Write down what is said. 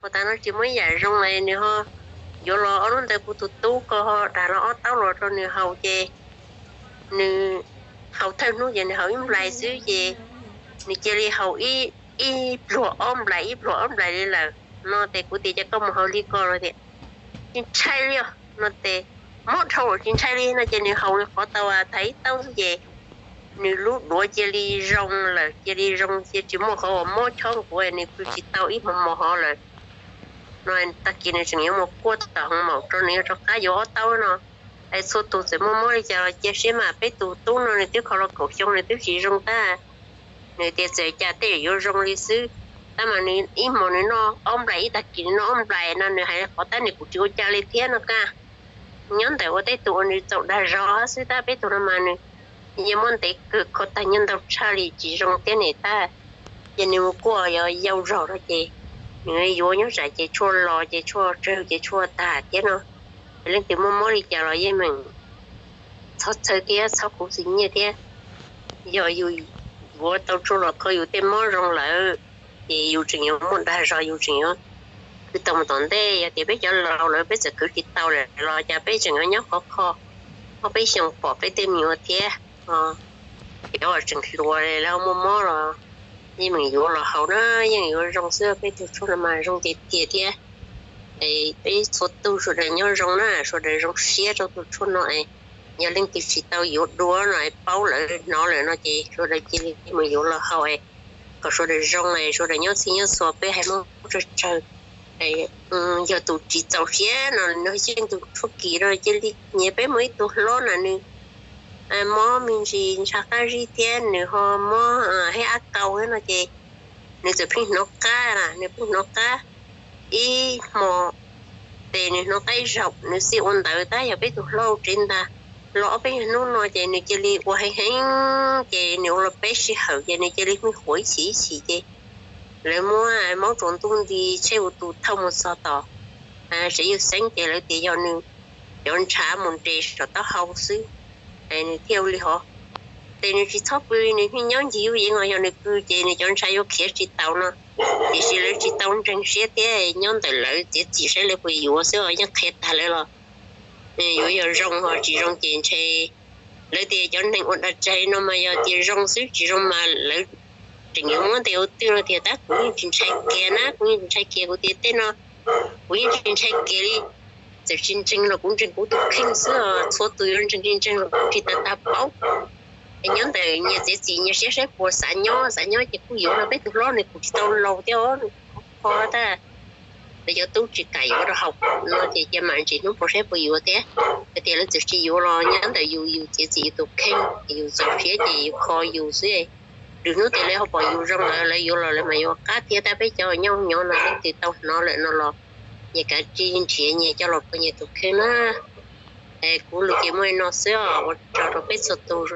Ua tas no tsis muaj ib yam zoo li, nws ho yuav los ob lub ntawd, kuv tus tub ko ho dag los ob taub los rau nws haus ces nws haus thawj hnub ces nws haus ib nplais xwb ces nws cia li haus ib pluag ob nplais, ib pluag ob nplais li lawm no ces kuv tias cas koj mus haus li ko los tias tsis ntshai li os no ces mob dhau tsis ntshai li no ces nws haus li qhov tau thaiv ib taub xwb ces nws lub duav cia li zoo lawm, cia li zoo cia tsis muaj qhov uas mob chob nkuav, nws pw tsis tau ib hmo mos hov lawm no. Tag kis nws tseem yuav mus kuaj tom hoo maum rau nws yuav rov qab yuav ob taub no. Es txhua tus txawm muaj mob li cas los cia siab mas peb tus tub no nws twb kho los kaum xyoo nws twb tsis zoo tag. Nws tias txawm cas tej yuav zoo li xwb, tab mas nws ib hmos nws noj ob nplais, ib tag kis nws noj ob nplais no nws hais li qhov tab nws kuj tsis ua cas li thiab no kaj. Nyob ntawm ua tej tus uas nws txaus dag zog xwb tab peb tus no mas nws yeej muab ntev kawg kho tag nyob ntau tshaj li tsis zoo thiab ne tab. Ces nws mus kuaj yog yau zog no ces nws yuav nyob tsam ces tshuaj los ces tshuaj tsawg ces tshuaj tag thiab no. Leej twg muaj mob li cas los yeej meem txhob txhawj thiab txhob khuv xim nyiaj thiab. Yog yus yuav tau tshuaj los kho yus tej mob zoo lawm ces yus tseem yuav muaj dag zog, yus tseem yuav khwv tau mus tom ntej. Yog tias peb cov laus lawm peb txawm khwv tsis tau lawm los cas peb tseem yuav nyob khov kho ob peb xyoos pom peb tej me nyuam thiab. Cov uas tseem hluas lawv muaj mob los yeej meem yuav los haus na, yeej yuav zoo xwb. Peb tus tshuaj no mas zoo tiag tiag thiab. Peb txhua tus sawv daws nyob zoo na, sawv daws zoo siab rau tus tshuaj no es yog leej twg tsis tau yuav dua no es paub lawm hnov lawm no ces sawv daws cia li mus yuav los haus es kom sawv daws zoo es sawv daws nyob txhij nyob txhua. Peb hais Hmoob tsawg tsawg, yog tus tsis txaus siab no no yeej tus tshuaj kis no cia li nyias peb muaj ib tug hlob na nws mob me ntsis ntshav qab zib thiab nws ho mob hib ab qau thiab no ces nws txawm pheej hnov qab na, nws pheej hnov qab ib hmo tes nws hnov qab ib zaug nws xij ua ntawd tab yog peb tus hlob tsev ntag. Los ob peb nyuag hnub no ces nws cia li ua heev heev ces nws ua los peb sij hawm ces nws cia li me huav ib chim ib chim ces lawv muab maub tsuas ntuj nti tsheb ua tus thauj mus txog tom tsev yawg xeeb ces lawv tias yog nws cov ntshav mus nres saum taub hau xwb. Nws thiaj ua li hov, ces nws tsis txhob pw, nws nyob ncig yuj yeeb os, yog nws pw ces nws cov ntshav yuav khiav tsis taus no. Tiam sis lawv tsis tau ntseeg siab thiab nyob ntawm lawv txiav txim saib lawv puas yuav xwb os, yeej qhia tag lawv los yuav yog zoo ho tsis zoo ces ntshe lawv tias cov neeg ua dag tsag no mas yog tias zoo xwb tsis zoo mas lawv tseem yuav muab ntes ua twj no tias tab kuv yeej tsis ntshai kiag na, kuv yeej tsis ntshai kiag, kuv tias tej no kuv yeej tsis ntshai kiag li. Txawm tsis ntseeg los kuv ntseeg kuv tus kheej xwb os, txhua tus yuav ntseeg tsis ntseeg los kuv tsis tau tag paub. Es nyob ntawm nyias txiav txim nyias siab saib puas xav nyob, xav nyob ces kuj yuav no, peb tus hlob nws kuj tsis tau laus thiab os, nws kho tag. Lawv cov tub tsis kam yuav rau haus no ces cia mam ntsis hnub puas saib puas yuav thiab. Hais tias lawv txawm tsis yuav los nyob ntawm yus, yus txiav txim yus tus kheej, yus txaus siab ces yus kho yus xwb. Lwm hnub tias lawv ho pom yus zoo lawm lawv yuav los lawv mam yuav qab thiab. Tab peb cov nyob nyob no leej twg tau hnov lawm no los nyias kav tsij nrhiav nyias coj los kho nyias tus kheej na. Es kuv lus ces muaj li no xwb os, ua tsaug rau peb txhua tus.